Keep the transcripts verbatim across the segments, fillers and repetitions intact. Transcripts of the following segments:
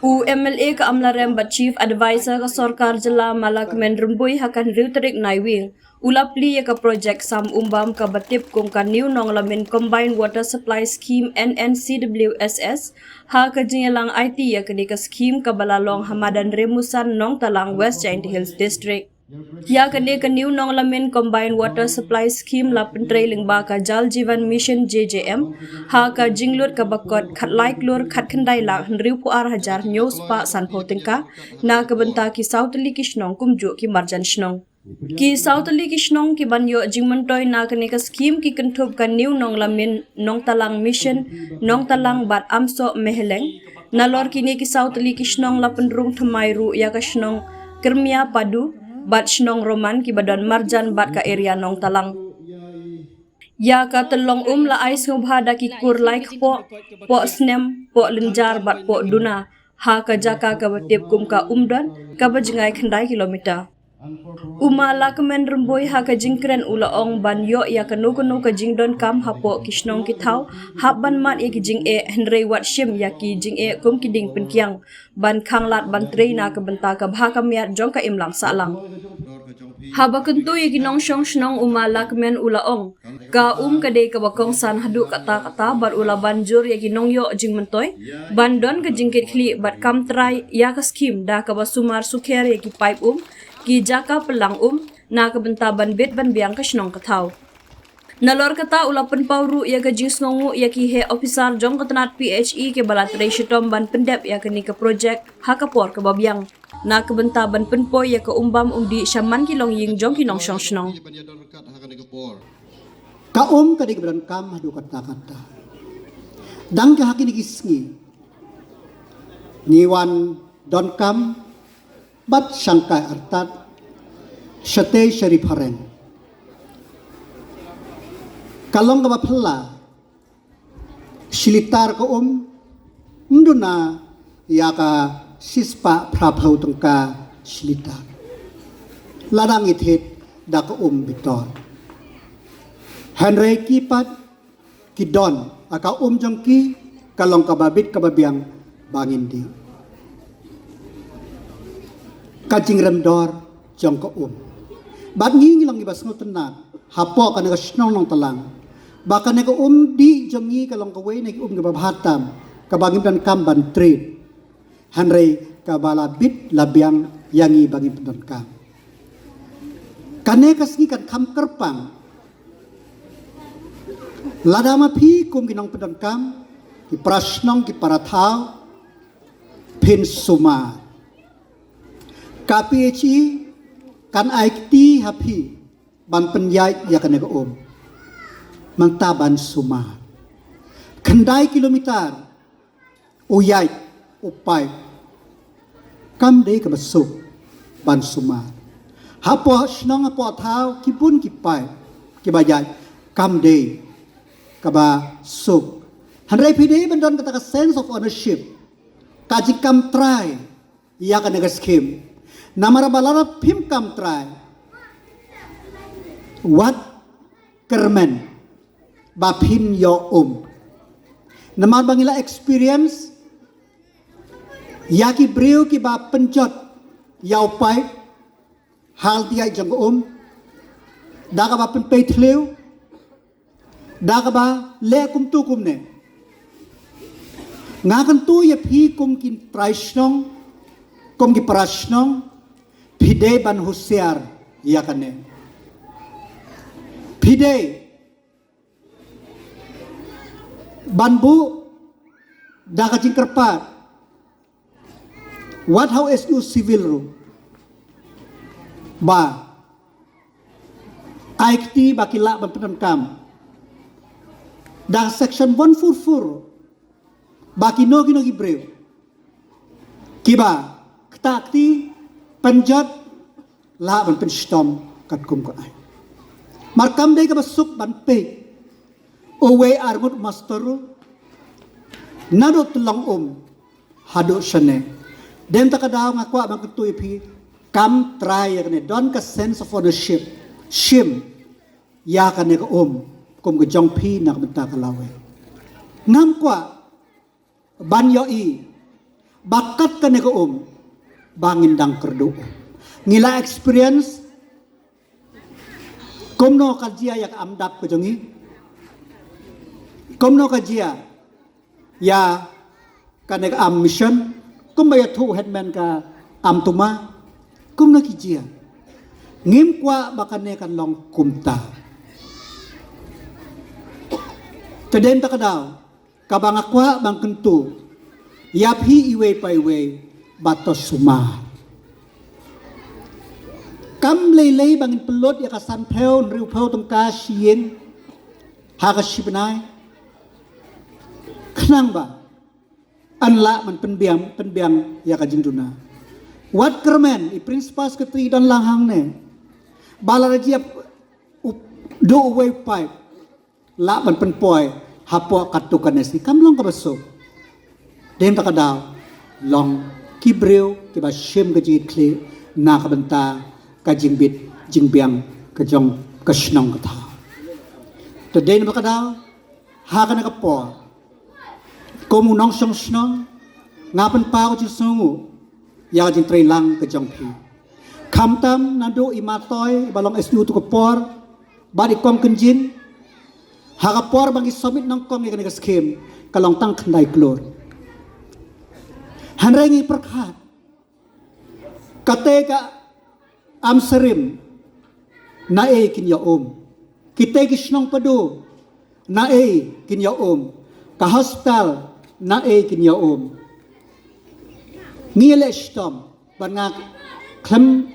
U M L A ka Amlarem bad Chief Advisor ka sorkar jylla, Malakmen Rymbui, ha ka hynriew tarik Naiwieng u la plie ïa ka projek Sam Umbam kaba tip kum ka New Nonglamin Combined Water Supply Scheme, N N C W S S, ha ka jingïalang aiti ïa kane ka skhim kaba la long ha madan Remusan, Nongtalang, West Jaintia Hills District. Ïa kane ka New Nonglamin Combined Water Supply Scheme la pyntrei lyngba ka Jal Jeevan Mission, J J M, ha ka jinglut kaba kot khatlai klur khatkhyndai lak hynriewphew ar hajar hynñiew spah sanphew tyngka na ka bynta ki saw tylli ki shnong kumjuh ki marjan shnong. Ki saw tylli ki shnong ki ban ïoh jingmyntoi na kane ka skhim ki kynthup ka New Nonglamin, Nongtalang Mission, Nongtalang bad Amsoh Meheleng. Nalor kine ki saw tylli ki shnong la pynrung thymmai ruh ïa ka shnong Kyrmia Padu bad shnong Roman kiba don marjan bad ka area Nongtalang. Ïa ka tyllong um la ai sngewbha da ki kur lai kpoh, poh snem, poh lynjar bad poh duna ha ka jaka kaba tip kum ka Umdon, kaba jngai khyndai kilometer. U Ma Lakmen Rymbui ha ka jingkren u la ong ban ïoh ïa kano kano ka jingdonkam hapoh ki shnong ki thaw, hap ban mad ïa ki jingeh, hynrei wat shim ïa ki jingeh kum ki dieng pynkiang, ban khanglad ban trei na ka bynta ka bha ka miat jong ka imlang sahlang. Haba kyntu ïa ki nongshong shnong, u Ma Lakmen u la ong, ka um ka dei kaba kongsan haduh katta katta bad u la ban jur ïa ki nongïoh jingmyntoi ban don ka jingkitkhlieh bad kam trai ïa ka skhim da kaba sumar sukher ïa ki paip um, ki jaka pynlang um, na ka bynta ban bit ban biang ka shnong ka thaw. Nalor kata u la pynpaw ruh ïa ka jingsngewnguh ïa ki heh ophisar jong ka tnat P H E kiba la trei shitom ban pyndep ïa kane ka projek ha ka por kaba biang, na ka bynta ban pynpoi ïa ka umbam umdih sha man ki longïing jong ki nongshong shnong. Ka um ka dei kaba donkam haduh katta katta. Dang ka ha kine ki sngi ngi wan donkam bad shangkai artat shatei sha ri phareng. Ka long kaba phylla shi litar ka um, ym duna ïa ka shispah phraphew tyngka shi litar. Lada ngi thied da ka um bitor. Hynrei ki pat ki don ha ka um jong ki ka long kaba bit kaba biang ba ngin dih. Ka jingrem dor jong ka um. Bad ngi ngi long ngi ba sngewtynnat hapoh kane ka shnong Nongtalang ba kane ka um dih jong ngi ka long kawei na ki um kaba bha tam kaba ngim donkam ban treat. Hynrei kaba la bit la biang ïa ngi ba ngim pyndonkam. Kane ka sngi kan kham kyrpang lada ma phi kum ki nongpyndonkam, ki para shnong, ki para thaw, phin sumar. Ka P H E kan ai kti ha phi ban pynïaid ïa kane ka um. Mynta ban sumar. Khyndai kilometer u ïaid u paip. Kam dei kaba suk ban sumar. Hapoh shnong hapoh thaw ki bun ki paip kiba ïaid, kam dei kaba suk. Hynrei phi dei ban don kata ka sense of ownership, ka jingkam trai ïa kane ka skhim. Namar ba lada phim kam trai, wat kyrmen ba phin ïoh um. Namar ba ngi la experience ïa ki briew kiba pynjot ïa u paip ha lynti ïaid jong ka um da kaba pynpei thliew, da kaba leh kumtu kumne. Nga kyntu ïa phi kum ki trai shnong, kum ki para shnong, phi dei ban husiar ïa kane. Phi dei ban buh da ka jingkyrpad. Wat ha u S D O civil ruh ba ai kti ba ki lah ban pyndonkam da section one four four ruh, ba kino kino ki briew kiba ktah kti pynjot lah ban pynshitom katkum ka aiñ. Mar kam dei kaba suk ban peit uwei arngut master ruh naduh Tyllong Um haduh shane. Dei na kata ka daw nga kwah ban kyntu ïa phi, kam trai ïa kane, don ka sense of ownership, shim ïa kane ka um kum ka jong phi na ka bynta ka lawei. Ngam kwah ban ïohi ba kat kane ka um ba ngin dang kyrduh. Ngi la experience kumno ka jia ïa ka am dap ka jong ngi, kumno ka jia ïa kane ka am mission, kumba ïathuh headman ka am tuma, kumno ki jia. Ngim kwah ba kane kan long kumta. Te dei ta ka daw kaba nga kwah ban kyntu ïa phi iwei pa iwei ba to sumar. Kam lei lei ba ngin pynlut ïa ka sanphew hynriewphew tyngka shi ïing ha ka shi bnai, khnang ba yn lah ban pynbiang, pynbiang ïa ka jingduna. Wat kyrmen, i principal secretary don lang hangne, ba la jia u, duh uwei u paip lah ban pynpoi hapoh katto katne sngi, kam long kaba suk. Dei ta ka daw long ki briew kiba shim ka jingkitkhlieh na ka bynta ka jingbit jingbiang ka jong ka shnong ka thaw. Te dei namar ka daw ha kane ka por, kum u nongshong shnong, nga pynpaw ka jingsngewnguh ïa ka jingtreilang ka jong phi. Khamtam naduh i ma Toi ba long S D U tu ka por, bad i kong Kynjin, ha ka por ba ngi submit nyngkong ïa kane ka skim, ka long tang khyndai klur. Hynrei ngi pyrkhat, kata ka Amsharim, naei kin ïa um? Kita ki shnong Padu, naei kin ïa um? Ka hospital, naei kin ïa um? Ngi leh shitom, ban nga khlem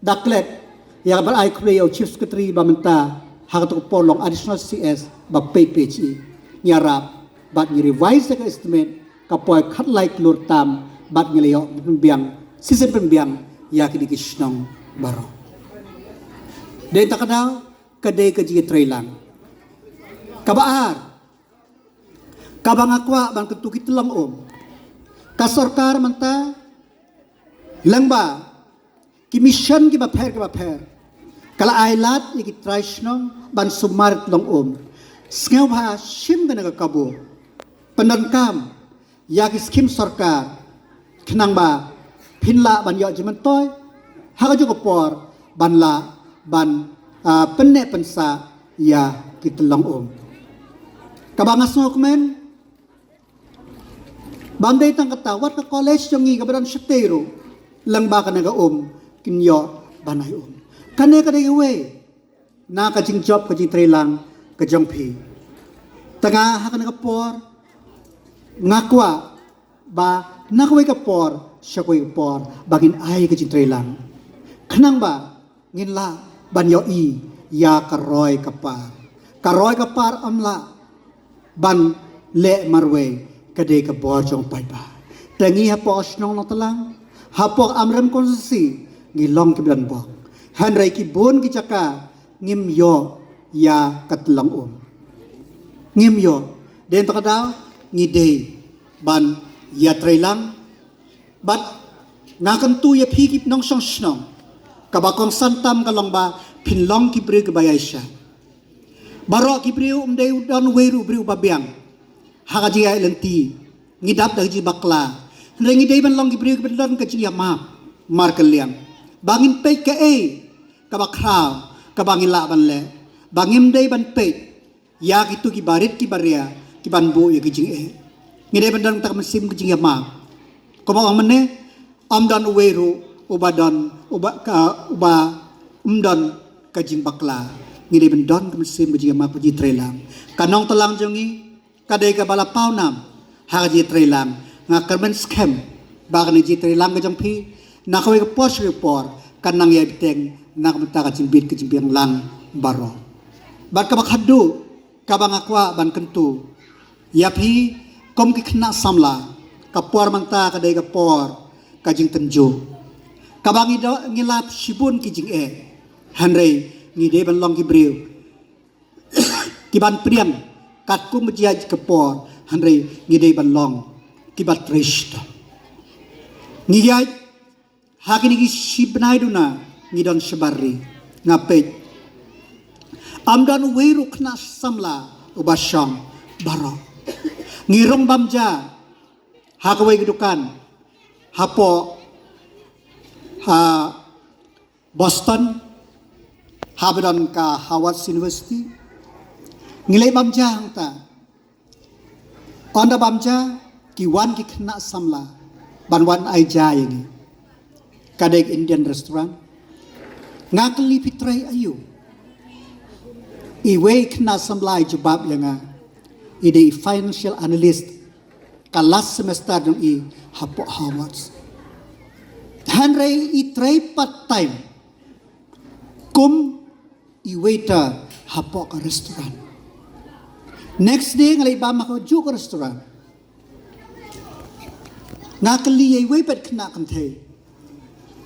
da klet ïa ban ai khublei ïa u Chief Secretary ba mynta ha kato ka por long Additional C S ba pei pei chi. Ngi ïarap bad ngi revise ïa ka estimate, ka poi khatlai klur tam bad ngi la ïoh pynbiang, shisien pynbiang ïa kine ki shnong baroh. Dei ta ka daw, ka dei ka jingtreilang. Kaba ar, kaba nga kwah ban kyntu ki tyllong um. Ka sorkar mynta, lyngba ki mission kiba pher kiba pher, ka la ai lad ïa ki trai shnong ban sumar tyllong um. Sngewbha shim kane ka kabu, pyndonkam ïa ki skim sorkar, khnang ba phin lah ban ïoh jingmyntoi ha kajuh ka por, ban lah ban, ah, pynneh pynsah ïa ki tyllong um. Kaba nga sngewkmen, bym dei tang kata, wat ka college jong ngi kaba don shatei ruh, lyngba kane ka um kin ïoh ban ai um. Kane ka dei kawei na ka jingjop ka jingtreilang ka jong phi. Te nga ha kane ka por nga kwah ba na kawei ka por sha kawei ka por ba ngin ai ka jingtreilang, khnang ba ngin lah ban ïohi ïa ka roi ka par. Ka roi ka par ym lah ban leh marwei, ka dei ka bor jong paidbah. Te ngi hapoh shnong Nongtlang, hapoh Amrem constituency, ngi long kiba donbok. Hynrei ki bun ki jaka ngim ïoh ïa ka tyllong um. Ngim ïoh. Dei ta ka daw, ngi dei ban ïatreilang. Bad nga kyntu ïa phi ki nongshong shnong, kaba kongsan tam ka long ba phin long ki briew kiba ïaishah. Baroh ki briew, ym dei u don uwei ruh u briew ba biang ha ka jingïaid lynti, ngi dap da ka jingbakla. Hynrei ngi dei ban long ki briew kiba don ka jingïamap markylliang, ba ngin peit kaei kaba khraw kaba ngi lah ban leh, ba ngim dei ban peit ïa kito ki barit ki baria ki ban buh ïa ki jingeh. Ngi dei ban don ta ka mynsiem ka jingïamap. Kumba ong mynne, ym don uwei ruh uba don, uba ka, uba ym don ka jingbakla. Ngi dei ban don ka mynsiem ka jingïamap, ka jingtreilang. Ka Nongtlang jong ngi ka dei kaba la paw nam ha ka jingtreilang. Nga kyrmen skhem ba kane ka jingtreilang ka jong phi, na kawei ka por sha kawei ka por, kan nang ïai bteng na ka bynta ka jingbit ka jingbiang lang baroh. Bad kaba khatduh, kaba nga kwah ban kyntu ïa phi kum ki khynnah samla, ka por mynta ka dei ka por ka jingtynjuh. Kaba ngi do, ngi lap shibun ki jingeh, hynrei ngi dei ban long ki briew ki ban pdiang katkum ba jia ka por, hynrei ngi dei ban long kiba trei shitom. Ngi ïaid ha kine ki shi bnai duna, ngi don shabar ri, nga peit, ym don uwei ruh khynnah samla uba shong baroh. Ngi rung bam ja, ha kawei ka dukan hapoh ha Boston, ha ba don ka Howard University. Ngi leit bam ja hangta. Ynda bam ja, ki wan ki khynnah samla ban wan ai ja ïa ngi. Ka dei ka Indian restaurant. Nga kylli, phi trei aïu? Iwei i khynnah samla i jubab ïa nga, i dei i financial analyst, ka last semester jong i hapoh Harvard. Hynrei i trei part time kum i waiter hapoh ka restaurant. Next day nga leit bam ha kajuh ka restaurant. Nga kylli ïa iwei pat khynnah kynthei,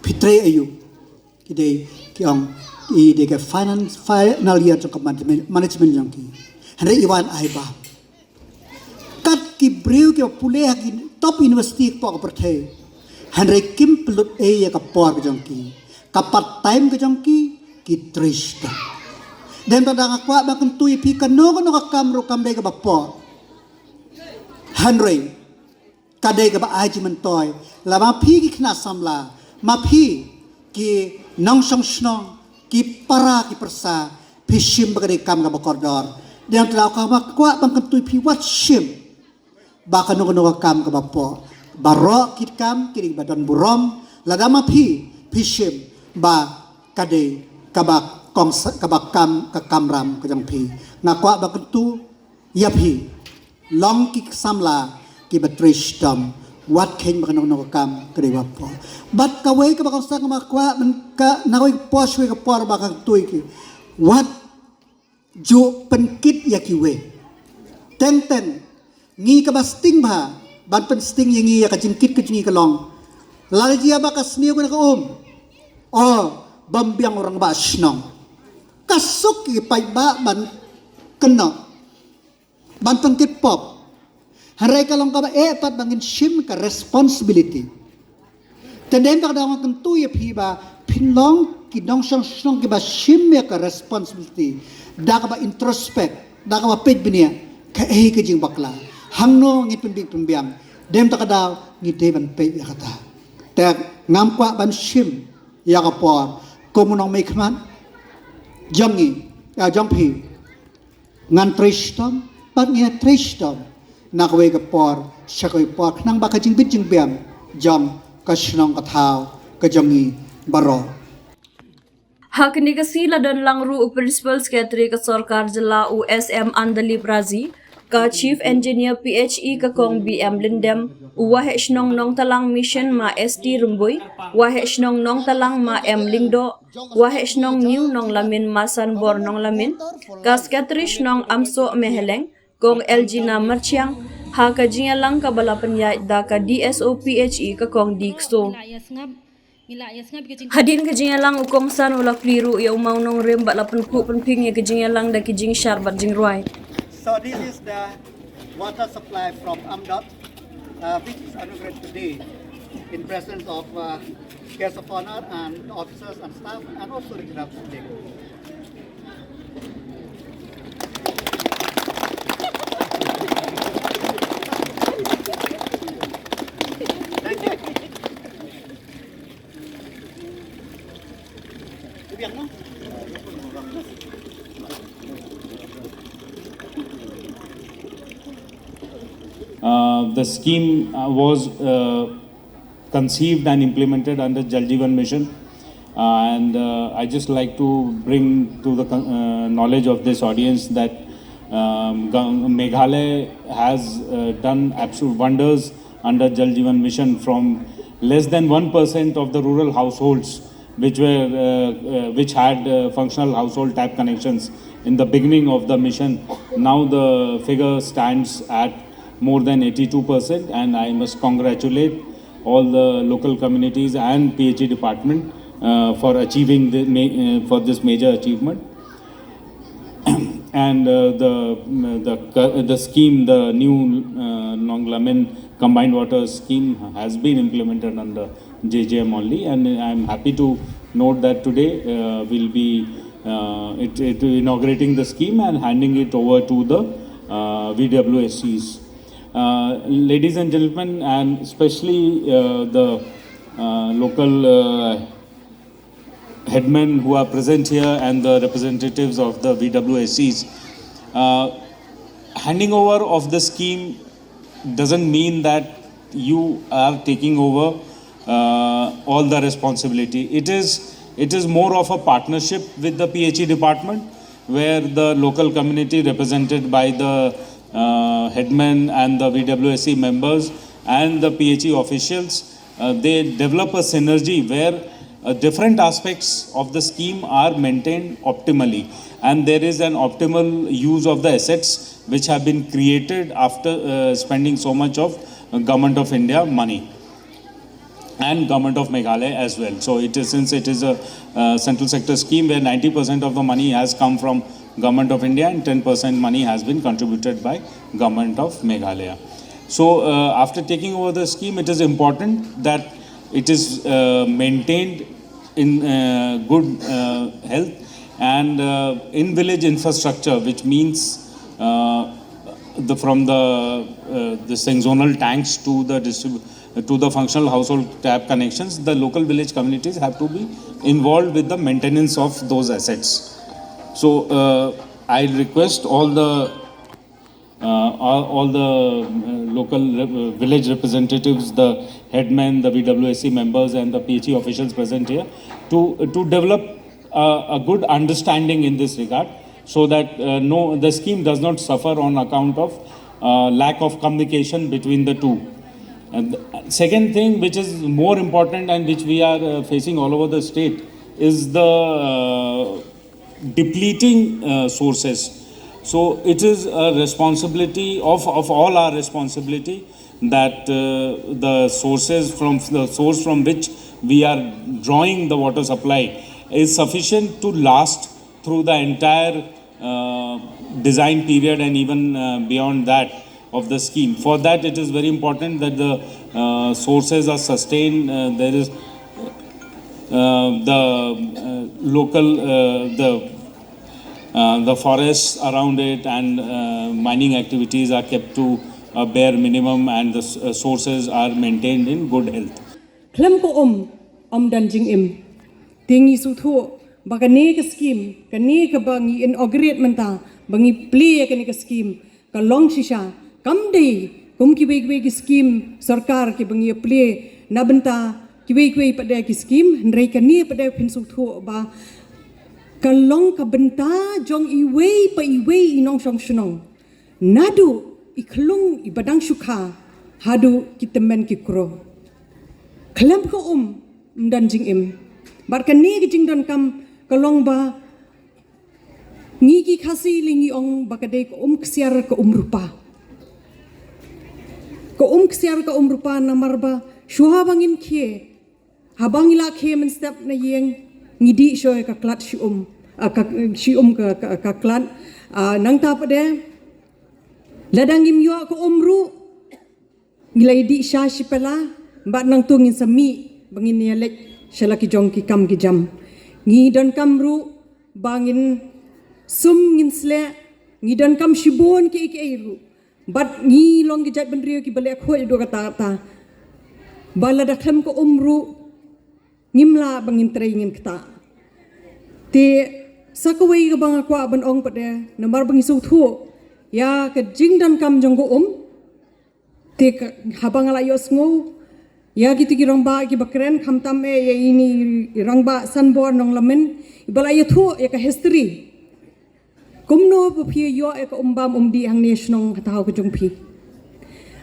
phi trei aïu? Ki dei, ki ong, i dei ka finance, final year jong ka management, management jong ki. Hynrei i wan ai bam. Kat ki briew kiba pule ha ki top university hapoh ka pyrthei, hynrei kim pynlut ei ïa ka por ka jong ki. Ka part time ka jong ki, ki trei shitom. Dei mynta nga kwah ban kyntu ïa phi, kano kano ka kam ruh kam dei kaba pop. Hynrei ka dei kaba ai jingmyntoi lada ma phi ki khynnah samla, ma phi ki nongshong shnong, ki para ki pyrsa, phi shim ba ka dei kam kaba kordor. Dei mynta nga kwah ban kyntu ïa phi, wat shim ba kano kano ka kam kaba pop. Baroh ki kam ki dei ba don burom. Lada ma phi, phi shim ba ka dei kaba kongsan, kaba kam, ka kamram ka jong phi. Nga kwah ban kyntu ïa phi, long ki samla kiba trei shitom, wat kheiñ ba kano kano ka kam ka dei ba pop. Bad kawei kaba kongsan kaba kwah ban ka, na kawei ka por sha kawei ka por ba nga kyntu ïa ki, wat ju pynkit ïa kiwei. Teng teng ngi kaba sting bha ban pynsting ïa ngi, ïa ka jingkit ka jong ngi ka long, lada jia ba ka sniew kane ka um, o, bym biang u rangbah shnong. Ka suk ïa ki paidbah ban kynnoh, ban pynkit pop. Hynrei ka long kaba eh pat ba ngin shim ka responsibility. Te dei mynta ka daw nga kyntu ïa phi ba phin long ki nongshong shnong kiba shim ïa ka responsibility, da kaba introspect, da kaba peit bniah, kaei ka jingbakla, hangno ngin pynbiang pynbiang. Dei mynta ka daw ngi dei ban peit ïa kata. Te ngam kwah ban shim ïa ka por kum u nongmihkhmat jong ngi, ïa jong phi. Ngan trei shitom, bad ngi ïa trei shitom na kawei ka por sha kawei ka por, khnang ba ka jingbit jingbiang jong ka shnong ka thaw ka jong ngi baroh. Ha kane ka sngi la don lang ruh u Principal Secretary ka Sorkar Jylla u S M Andalip Razi, ka Chief Engineer P H E ka Kong B M Lyndem, u Waheh Shnong Nongtalang Mission ma S T Rymbui, Waheh Shnong Nongtalang ma M Lyngdoh, Waheh Shnong New Nonglamin ma Sanbor Nonglamin, ka Secretary Shnong Amsoh Meheleng, Kong Elgina Marchiang, ha ka jingïalang kaba la pynïaid da ka D S O P H E ka Kong D Kso. Hadien ka jingïalang u kongsan u la plie ruh ïa u mawnongrim bad la pynkhuh pynphieng ïa ka jingïalang da ki jingshar bad jingrwai. So this is the water supply from Amdot, uh, which is inaugurated today in presence of, uh, guests of honor and officers and staff and also the general public. Thank you. Uh, the scheme, uh, was, uh, conceived and implemented under Jal Jeevan Mission. Uh, and, uh, I just like to bring to the con-, uh, knowledge of this audience that, um, Ga-, Meghalaya has, uh, done absolute wonders under Jal Jeevan Mission. From less than one percent of the rural households which were, uh, uh, which had, uh, functional household tap connections in the beginning of the mission, now the figure stands at more than eighty-two percent, and I must congratulate all the local communities and P H E department, uh, for achieving the ma-, uh, for this major achievement. And, uh, the, the, the scheme, the new, uh, Nonglamin combined water scheme has been implemented under J J M only, and I'm happy to note that today, uh, we'll be, uh, it, it inaugurating the scheme and handing it over to the, uh, V W S Cs. Uh, ladies and gentlemen, and especially uh, the uh, local uh, headmen who are present here and the representatives of the V W S Cs, uh, handing over of the scheme doesn't mean that you are taking over uh, all the responsibility. It is it is more of a partnership with the P H E department, where the local community represented by the uh, headmen and the V W S C members and the P H E officials, uh, they develop a synergy where uh, different aspects of the scheme are maintained optimally, and there is an optimal use of the assets which have been created after uh, spending so much of uh, Government of India money and Government of Meghalaya as well. So it is, since it is a uh, central sector scheme where ninety percent of the money has come from Government of India and ten percent money has been contributed by Government of Meghalaya. So uh, after taking over the scheme, it is important that it is uh, maintained in uh, good uh, health and uh, in village infrastructure, which means uh, the from the uh, the zonal tanks to the distrib- to the functional household tap connections, the local village communities have to be involved with the maintenance of those assets. So uh, I request all the uh, all, all the uh, local rep- uh, village representatives, the headmen, the V W S C members, and the P H E officials present here to to develop uh, a good understanding in this regard, so that uh, no the scheme does not suffer on account of uh, lack of communication between the two. And the second thing, which is more important and which we are uh, facing all over the state, is the uh, depleting uh, sources. So it is a responsibility of, of all our responsibility that uh, the sources from the source from which we are drawing the water supply is sufficient to last through the entire uh, design period and even uh, beyond that of the scheme. For that, it is very important that the uh, sources are sustained. Uh, there is uh, the uh, local uh, the uh, the forests around it and uh, mining activities are kept to a bare minimum, and the s- uh, sources are maintained in good health. Khlem ka um, ym don jingim. Te ngi sngewthuh ba kane ka scheme, kane kaba ngi inaugurate mynta, ba ngi plie ïa kane ka scheme, ka long shisha, kam dei kum kiwei kiwei ki scheme sorkar kiba ngi plie na bynta kiwei kiwei pat de ki scheme, hynrei kane pat de phin sngewthuh ba ka long ka bynta jong iwei pa iwei i nongshong shnong. Naduh i khlung iba dang shu kha haduh ki tymmen ki kro. Khlem ka um, ym don jingim. Bad kane ka jingdonkam ka long ba ngi ki Khasi lei ngi ong ba ka dei ka um ksiar ka um rupa. Ka um ksiar ka um rupa namar ba shuwa ba ngin khie, haba ngi la khie mynstep na ïing, ngi dih shuwa ka klat shi um, ah, ka shi um ka, ka, ka klat. Ah, nangta pat de lada ngim ïoh ka um ruh, ngi la ïa dih sha shi pela, bad nangta ngin sa mih ba ngin ïa leit sha la ki jong ki kam ki jam. Ngi donkam ruh ba ngin sum ngin sleh, ngi donkam shibun kiei kiei ruh. Bad ngi long ki jaitbynriew kiba leh khuid haduh katta katta. Ba lada khlem ka um ruh, ngim lah ba ngin trei ngin ktah. Te sa kawei kaba nga kwah ban ong pat de, namar ba ngi sngewthuh ïa ka jingdonkam jong ka um. Te ka, haba nga la ïohsngew ïa kito ki rangbah kiba kren, khamtam eh ïa ine i rangbah Sanbor Nonglamin, iba la ïathuh ïa ka history. Kumno ba phi ïoh ïa ka um bam um dih hangne shnong ha thaw ka jong phi.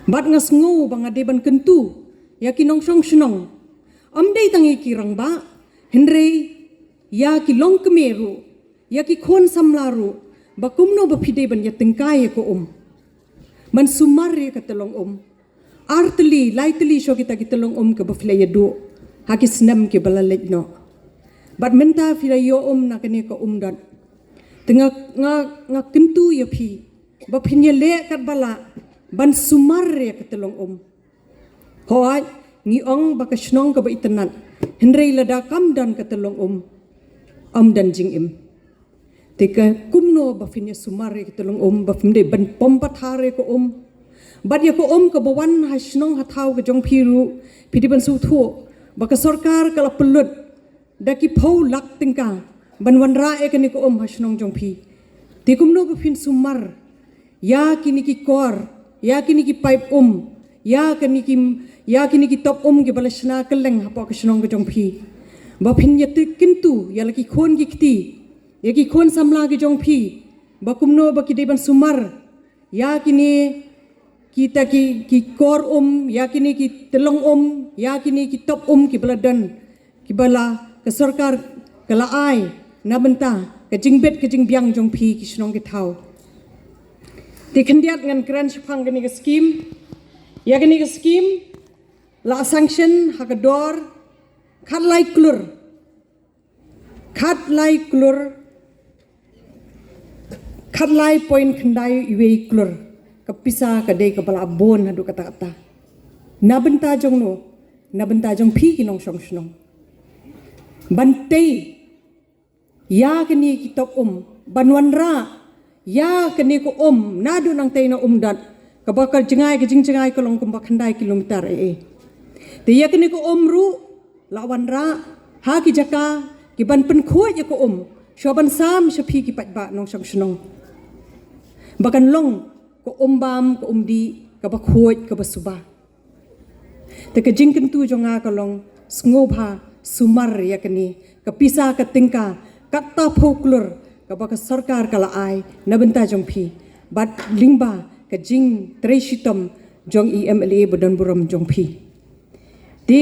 Bad nga sngew ba nga dei ban kyntu ïa ki nongshong shnong. Ym dei tang ïa ki rangbah, hynrei ïa ki longkmie ruh, ïa ki khun samla ruh, ba kumno ba phi dei ban ïa tyngkai ïa ka um. Ban sumar ïa ka tyllong um. Ar tylli, lai tylli shuwa kita ki tyllong um kiba phi la ïa duh ha ki snem kiba la leit noh. Bad mynta phi la ïoh um na kane ka um dot. Te nga, nga, nga kyntu ïa phi ba phin ïa leh katba lah ban sumar ïa ka tyllong um. Hooid, ngi ong ba ka shnong kaba itynnad, hynrei lada kam don ka tyllong um, ym don jingim. Te ka kumno ba phin ïa sumar ïa ka tyllong um, ba phim dei ban pom pathar ïa ka um, Bad ïa ka um kaba wan ha shnong ha thaw ka jong phi ruh, phi dei ban sngewthuh ba ka sorkar ka la pynlut da ki phew lak tyngka ban wanrah ïa kane ka um ha shnong jong phi. Te kumno ba phin sumar ïa kine ki kor, ïa kine ki paip um, ïa kine ki, ïa kine ki top um kiba la shna kylleng hapoh ka shnong ka jong phi. Ba phin ïa te kyntu ïa la ki khun ki kti, ïa ki khun samla ki jong phi, ba kumno ba ki dei ban sumar ïa kine kita ki, ki kor um, ïa kine ki tyllong um, ïa kine ki top um kiba la don, kiba la ka sorkar ka la ai na bynta ka jingbit ka jingbiang jong phi ki shnong ki thaw. Te khyndiat ngan kren shaphang kane ka skim. Ïa kane ka skim la sanction ha ka dor khatlai klur, khatlai klur, khatlai point khyndai wei klur. Ka pisa ka dei kaba la bun haduh katta katta. Na bynta jong no, na bynta jong phi ki nongshong shnong. Ban tei ïa kine ki top um, ban wanrah ïa kine ka um naduh nangtei na Umdot, kaba ka jngai, ka jingjngai ka long kumba khyndai kilometer eh. Te ïa kine ka um ruh la wanrah ha ki jaka kiban pynkhuid ïa ka um, shuwa ban sam sha phi ki paidbah nongshong shnong, ba kan long ka um bam ka um dih kaba khuid kaba suba. Te ka jingkyntu jong nga ka long, sngewbha sumar ïa kane ka pisa ka tyngka katta phew klur kaba ka sorkar ka la ai na bynta jong phi, bad lyngba ka jingtrei shitom jong i M L A ba don burom jong phi. Te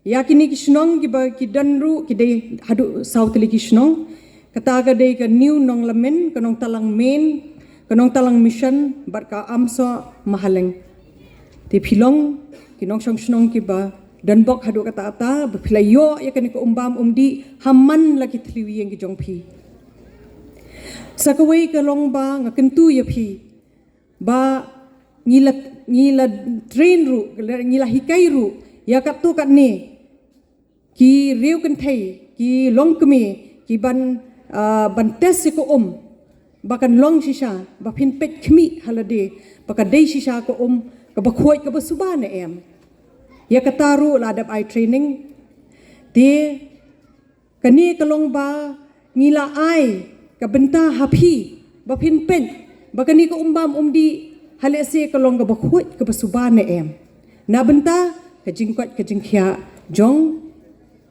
ïa kine ki shnong kiba ki don ruh ki dei haduh saw tylli ki shnong. Kata ka dei ka New Nonglamin, ka Nongtalang Main, ka Nongtalang Mission bad ka Amsoh Mahaleng. Te phi long ki nongshong shnong kiba don bok haduh katta katta, ba phi la ïoh ïa kane ka um bam um dih ha man la ki thliew ïing ki jong phi. Sa kawei ka long ba nga kyntu ïa phi ba ngi la, ngi la train ruh, ngi la hikai ruh ïa katto katne ki riew kynthei, ki longkmie, kiban, ah, ban test ïa ka um, ba kan long shisha, ba phin peit khmih ha lade ba ka dei shisha ka um kaba khuid kaba suba ne em. Ïa kata ruh la dep ai training. Te kane ka long ba ngi la ai ka bynta ha phi ba phin peit ba kane ka um bam um dih ha lehse ka long kaba khuid kaba suba ne em, na bynta ka jingkoit ka jingkhiah jong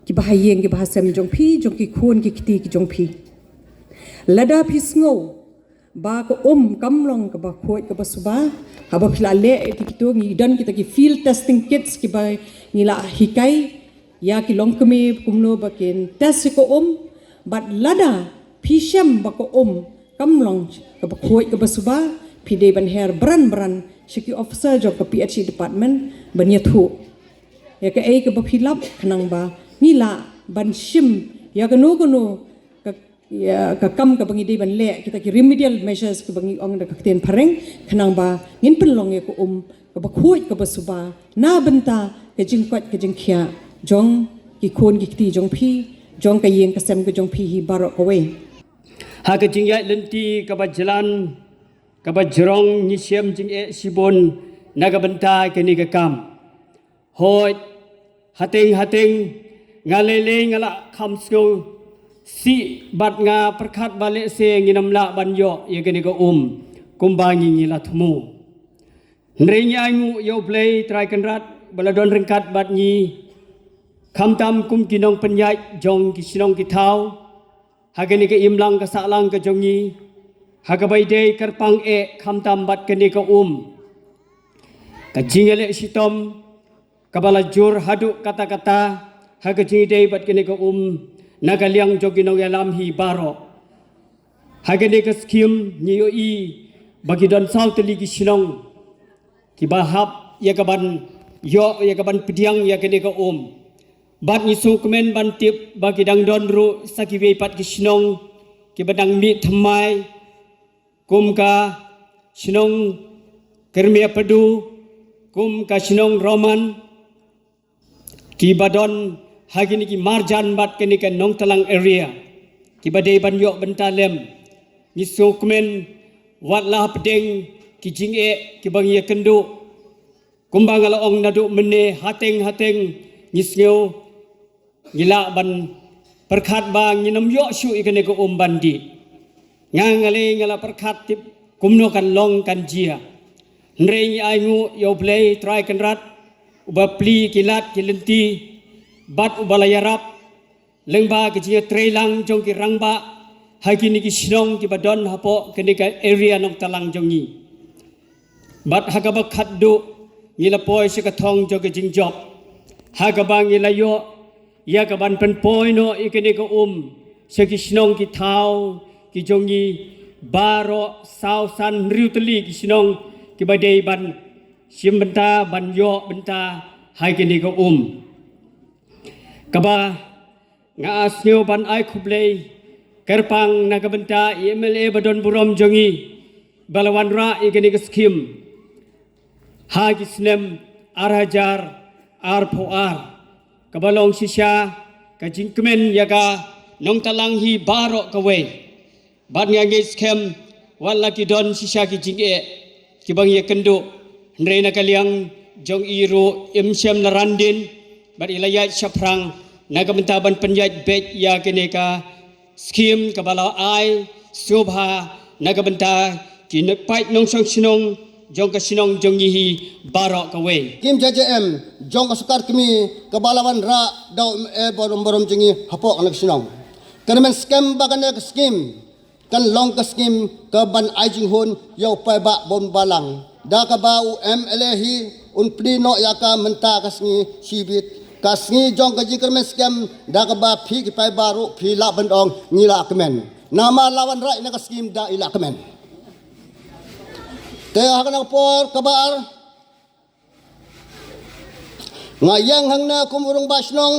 kiba ha ïing kiba ha sem jong phi, jong ki khun ki kti ki jong phi. Lada phi sngew ba ka um kam long kaba khuid kaba suba, haba phi la leh ïa kito, ngi don kita ki field testing kits kiba ngi la hikai ïa ki longkmie kumno ba kin test ïa ka um. Bad lada phi shem ba ka um kam long kaba khuid kaba suba, phi dei ban her bran bran sha ki officer jong ka P H E department ban ïathuh ïa kaei kaba phi lap, khnang ba ngi lah ban shim ïa kano kano ka, ïa ka kam kaba ngi dei ban leh, kita ki remedial measures kaba ngi ong da ka ktien phareng, khnang ba ngin pynlong ïa ka um kaba khuid kaba suba na bynta ka jingkoit ka jingkhiah jong ki khun ki kti jong phi, jong ka ïing ka sem ka jong phi hi baroh kawei. Ha ka jingïaid lynti kaba jlan kaba jrong, ngi shem jingeh shibun na ka bynta kane ka kam. Hooid, hateng hateng nga lei lei nga la kham sngewsih bad nga pyrkhat ba lehse ngin ym lah ban ïoh ïa kane ka um kumba ngi, ngi la thmu. Hynrei ngi ainguh ïa U Blei Trai Kynrad ba la don ryngkat bad ngi, khamtam kum ki nongpynïaid jong ki shnong ki thaw ha kane ka imlang ka sahlang ka jong ngi, ha kaba ïadei kyrpang eh khamtam bad kane ka um. Ka jingïaleh shitom kaba la jur haduh katta katta ha ka jingïadei bad kane ka um na ka liang jong ki nongïalam hi baroh. Ha kane ka skim ngi ïohi ba ki don saw tylli ki shnong kiba hap ïa kaban ïoh, ïa kaban pdiang ïa kane ka um. Bad ngi sngewkmen ban tip ba ki dang don ruh sa kiwei pat ki shnong kiba dang mih thymmai, kum ka shnong Kyrmia Padu, kum ka shnong Roman, kiba don ha kine ki marjan bad kane ka Nongtalang area, kiba dei ban ïoh bynta lem. Ngi sngewkmen wat la hapdeng ki jingeh kiba ngi ïakynduh. Kumba nga la ong naduh mynne, hateng hateng ngi sngew ngi lah ban pyrkhat ba ngin ym ïoh shuh ïa kane ka um ban dih. Nga nga lei nga la pyrkhat tip kumno kan long kan jia. Hynrei ngi ainguh ïa U Blei Trai Kynrad, uba plie ki lad ki lynti bad uba la ïarap lyngba ka jingïatreilang jong ki rangbah ha kine ki shnong kiba don hapoh kane ka area Nongtalang jong ngi. Bad ha kaba khatduh ngi la poi sha ka thong jong ka jingjop, ha kaba ngi la ïoh ïa ka ban pynpoi noh ïa kane ka um sha ki shnong ki thaw ki jong ngi baroh. Saw san hynriew tylli ki shnong kiba dei ban shim bynta, ban ïoh bynta ha kane ka um. Kaba nga sngew ban ai khublei kyrpang na ka bynta i M L A ba don burom jong ngi, ba la wanrah ïa kane ka skim ha ki snem ar hajar arphew ar, kaba long shisha ka jingkmen ïa ka Nongtalang hi baroh kawei. Bad nga ngeit skhem wat la ki don shisha ki jingeh kiba ngi ïakynduh, hynrei na ka liang jong i ruh im shym la randin bad i la ïaid shaphrang na ka bynta ban pynïaid beit ïa kane ka skim kaba la ai sngewbha na ka bynta ki paid nongshong shnong jong ka shnong jong ngi hi baroh kawei. Skim J J M jong ka sorkar kmie kaba la wanrah da u M L A ba don burom jong ngi hapoh kane ka shnong. Kane ka skim ba kane ka skim kan long ka skim ka ban ai jinghun ïa u paidbah bun balang. Da kaba u M L A hi un plie noh ïa ka mynta ka sngi shibit, ka sngi jong ka jingkyrmen skhem, da kaba phi ki paidbah ruh phi lah ban ong ngi la kmen. Namar la wanrah ïa ka skim da i la kmen. Te ha kane ka por kaba ar, nga ïeng hangne kum u rangbah shnong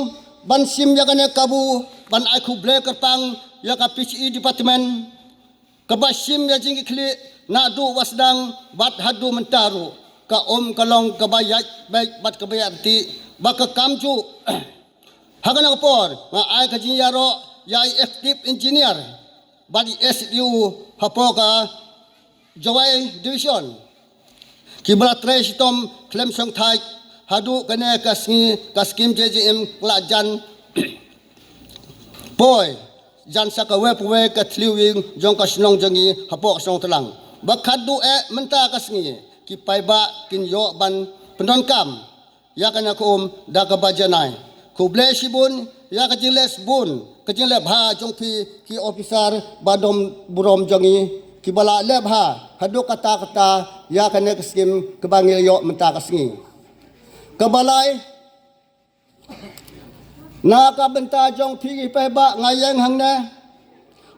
ban shim ïa kane ka kabu ban ai khublei kyrpang ïa ka P H E department kaba shim ïa jingkitkhlieh naduh ba sdang bad haduh mynta ruh. Ka um ka long kaba ïaid beit bad kaba ïaid ryntih ba ka kam juh. Ha kane ka por nga ai ka jingïaroh ïa i executive engineer bad i S D O hapoh ka Jowai Division, kiba la trei shitom khlem shongthait haduh kane ka sngi ka skim J J M ka la jan poi jan sha kawei pa kawei ka thliew ïing jong ka shnong jong ngi hapoh ka shnong Talang. Ba khatduh eh mynta ka sngi ki paidbah kin ïoh ban pyndonkam ïa kane ka um da kaba janai. Khublei shibun ïa ka jingleh sbun ka jingleh bha jong phi ki officer ba don burom jong ngi kiba la leh bha haduh katta katta ïa kane ka skim kaba ngi ïoh mynta ka sngi. Kaba lai, na ka bynta jong phi ki paidbah nga ïeng hangne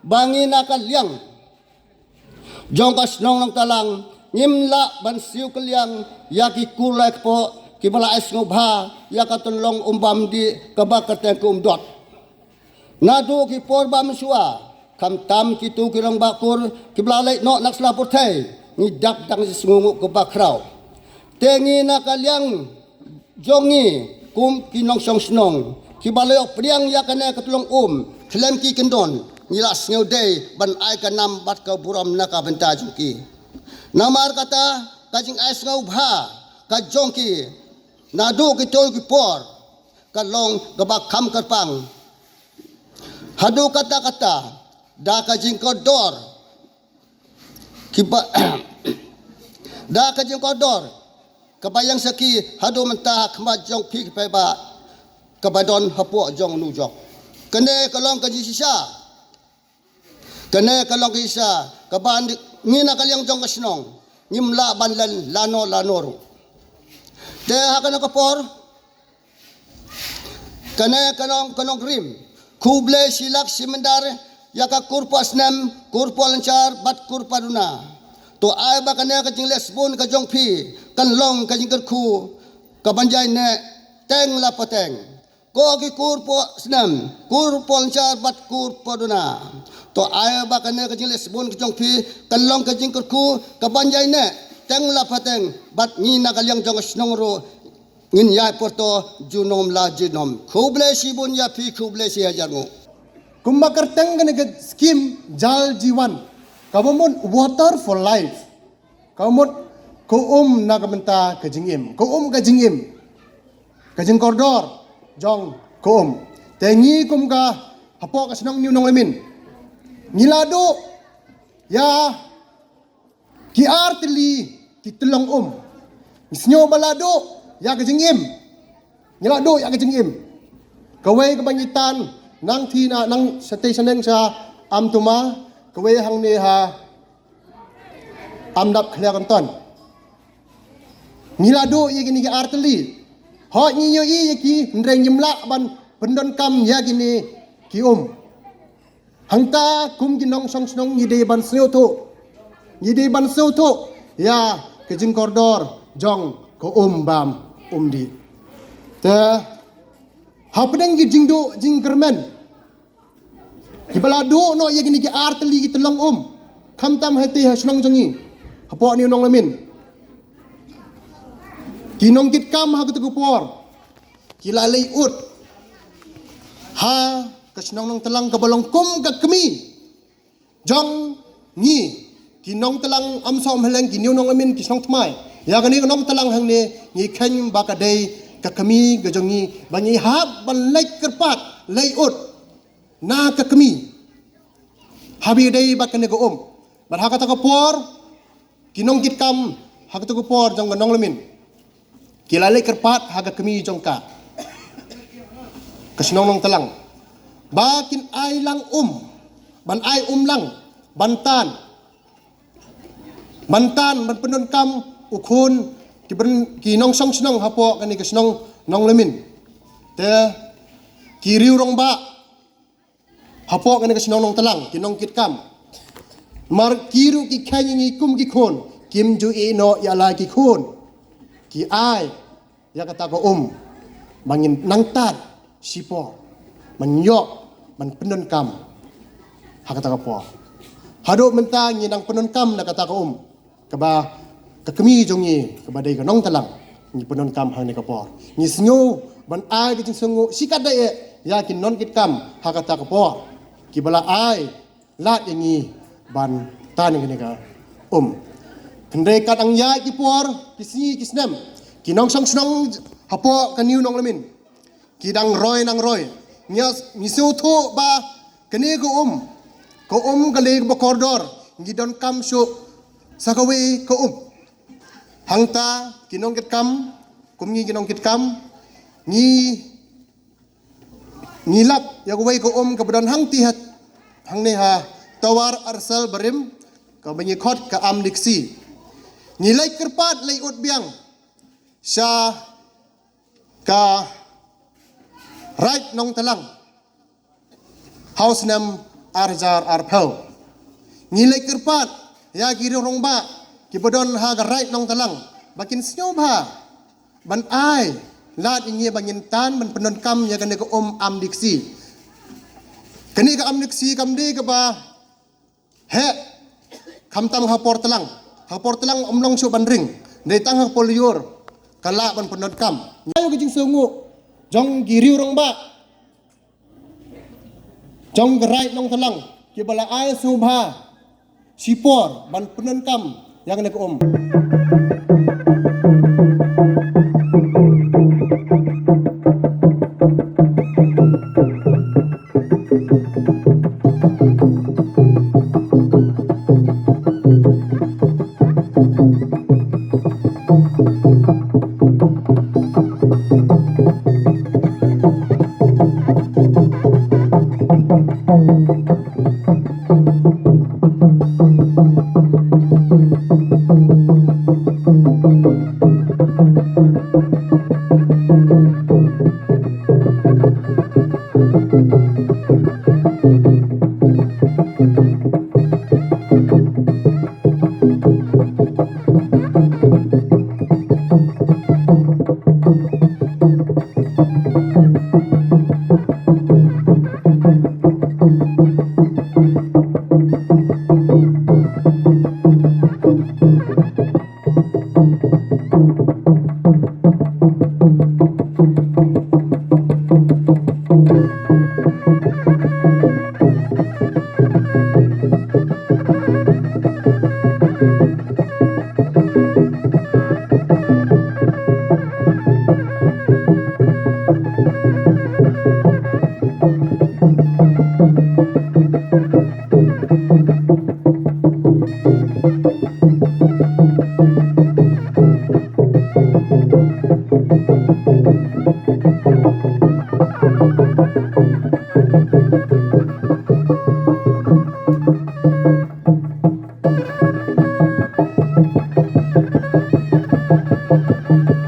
ba ngi na ka liang jong ka shnong Nongtalang ngim lah ban siew kylliang ïa ki kur lai kpoh kiba la ai sngewbha ïa ka tyllong um bam dih kaba kyrteng ka Umdot. Naduh ki por ba mynshuwa khamtam kito ki rangbah kur kiba la leit noh na ka sla pyrthei ngi dap tang shi sngewnguh kaba khraw. Te ngi na ka liang jong ngi kum ki nongshong shnong kiba la ïoh pdiang ïa kane ka tyllong um khlem ki kyndon, ngi la sngewdei ban ai ka nam bad ka burom na ka bynta jong ki. Namar kata ka jingai sngewbha ka jong ki naduh kito ki por ka long kaba kham kyrpang. Haduh katta katta da ka jingkordor kiba da ka jingkordor kaba ïeng sakhi haduh mynta ha khmat jong phi ki paidbah kaba don hapoh jong u nujok. Kane ka long ka jingshisha, kane ka long ka jingshisha kaba ngi na ka liang jong ka shnong ngim lah ban len lano lano ruh. Te ha kane ka por kane ka long ka nongrim khublei shilak shimyndar ïa ka kur poh snem, kur poh lynchar bad kur poh duna. To ai ba kane ka jingleh sbun ka jong phi kan long ka jingkyrkhu ka ban jai neh teng la pateng. Ko ki kur poh snem, kur poh lynchar bad kur poh duna. To ai ba kane ka jingleh sbun ka jong phi kan long ka jingkyrkhu ka ban jai neh teng la pateng bad ngi na ka liang jong ka shnong ruh ngin ïai pyrto junom la junom. Khublei shibun ïa phi, khublei shi hajar nguh. Kumba kyrteng kane ka skim Jal Jeevan kaba mut water for life. Ka mut ka um na ka bynta ka jingim. Ka um ka jingim. Ka jingkordor jong ka um. Te ngi kum ka hapoh ka shnong New Nonglamin, ngi la duh ïa ki artylli ki tyllong um. Ngi sngew ba la duh ïa ka jingim. Ngi la duh ïa ka jingim. Kawei kaba ngi tan nangthie na nang shatei shaneng sha Amtuma, kawei hangne ha Amdap Khlieh Kynton. Ngi la duh ïa kine ki artylli. Hooid ngi ïohi ïa ki, hynrei ngim lah ban pyndonkam ïa kine ki um. Hangta kum ki nongshong shnong ngi dei ban sngewthuh. Ngi dei ban sngewthuh ïa ka jingkordor jong ka um bam um dih. Te hapdeng ki jingduh jingkyrmen, kiba la duh noh ïa kine ki artylli ki tyllong um, khamtam hatei ha shnong jong ngi hapoh New Nonglamin, ki nongkitkam ha katei ka por ki la leit ud ha ka shnong Nongtlang kaba long kum ka kmie jong ngi ki Nongtlang Umsohmylliang, ki New Nonglamin, ki shnong thymmai. Ïa kane ka Nongtlang hangne ngi kheiñ ba ka dei ka kmie ka jong ngi, ba ngi hap ban leit kyrpad leit ud na ka kmie haba ïadei bad kane ka um. Bad ha kata ka por ki nongkitkam ha kata ka por jong ka Nonglamin ki la leit kyrpad ha ka kmie jong ka, ka shnong Nongtlang, ba kin ai lang um, ban ai um lang ban tan, ban tan ban pyndonkam u khun ki byn-, ki nongshong shnong hapoh kane ka shnong Nonglamin. Te ki riew rangbah hapoh kane ka shnong Nongtlang, ki nongkitkam, mar ki ruh ki kheiñ ïa ngi kum ki khun, kim ju ïeh noh ïa la ki khun. Ki ai ïa kata ka um ba ngin nang tan shipor, ban ïoh ban pyndonkam ha kata ka por. Haduh mynta ngi nang pyndonkam na kata ka um kaba ka kmie jong ngi kaba dei ka Nongtlang ngi pyndonkam hangne ka por. Ngi sngew ban ai ka jingsngewnguh shikatdei ïa ki nongkitkam ha kata ka por kiba la ai lad ïa ngi ban tan ïa kane ka um. Hynrei katba ïaid ki por, ki sngi, ki snem, ki nongshong shnong hapoh ka New Nonglamin ki dang roi nang roi. Ngi, ngi sngewthuh ba kane ka um, ka um ka lei kaba kordor, ngi donkam shuh sa kawei ka um. Hangta ki nongkitkam, kum ngi ki nongkitkam, ngi, ngi lap ïa kawei ka um kaba don hangtei ha, hangne ha Tawar Arsal Barim, kaba ngi khot ka Amdiksi. Ngi leit kyrpad leit ud biang sha ka Raid Nongtlang ha u snem ar hajar arphew. Ngi leit kyrpad ïa ki riew rangbah kiba don ha ka Raid Nongtlang ba kin sngewbha ban ai lad ïa ngi ba ngin tan ban pyndonkam ïa kane ka um Amdiksi. Kane ka Amdiksi kam dei kaba heh khamtam ha por tlang. Ha por tlang ym long shuh ban ring, dei tang ha por lyiur ka lah ban pyndonkam. Ïa ka jingsngewnguh jong ki riew rangbah jong ka Raid Nongtlang kiba la ai sngewbha shipor ban pyndonkam ïa kane ka um.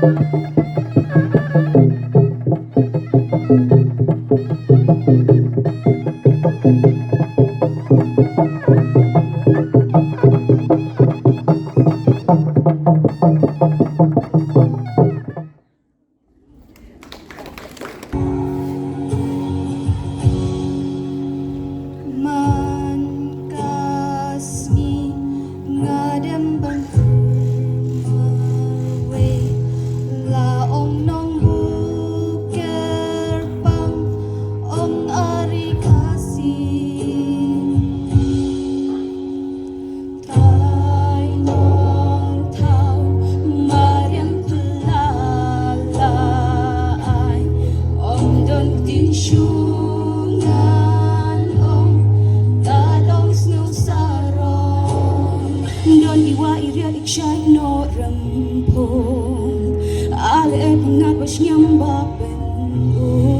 Man ka sngi nga dem ban pynmawei, la ong nongbuh kyrpang, ong ari Khasi. Tai Nongthaw, mariang pela la ai, ong don ktien shu ngan ong, ta dong snu sarong. Don i wa i riat i kshai noh rymphung, ale e pyngat ba shngiam ba pynbun.